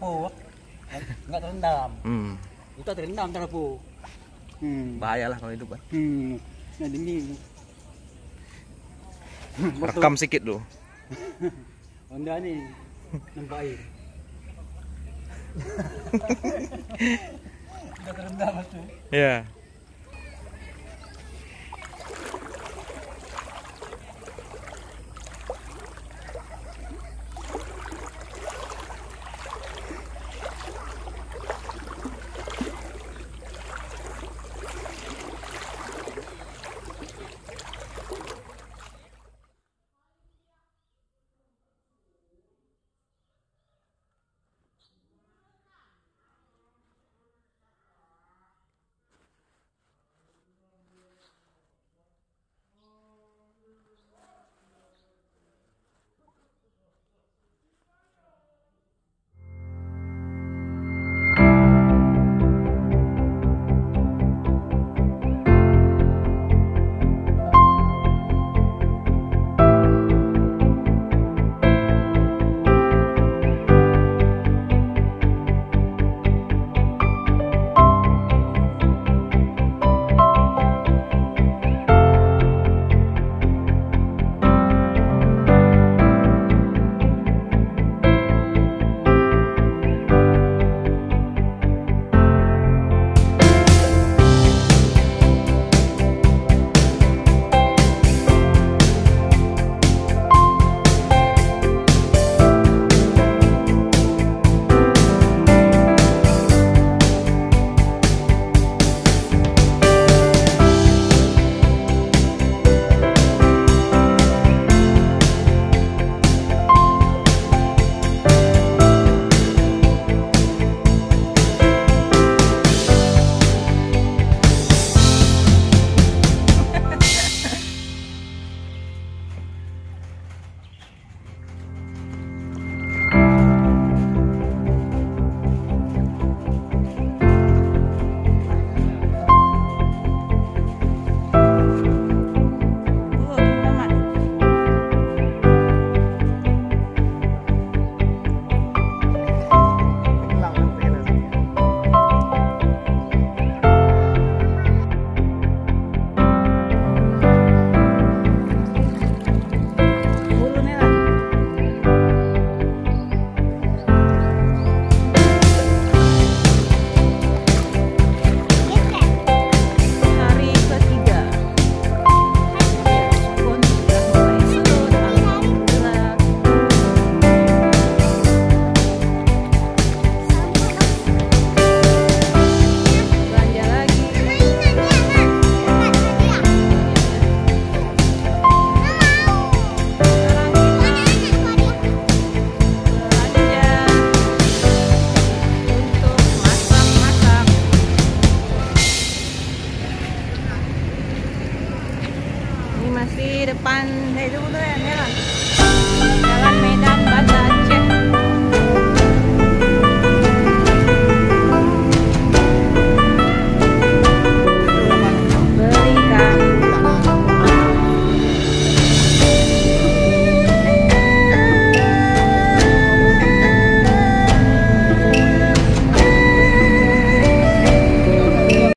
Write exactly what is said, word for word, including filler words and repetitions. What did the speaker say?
Oh, enggak terendam. Hmm. Itu terendam tarapu. Hmm. Bahayalah kalau hidup kan. Hmm. Nah, demi. Rekam sikit dulu. Honda ni nampak air. Dah terendam tu. Ya. Hari ketiga. Pun sudah mulai surut, alhamdulillah. Belanja lagi. Sekarang kita belanja untuk masak-masak. Ini masih depan, eh, itu betul ya, ini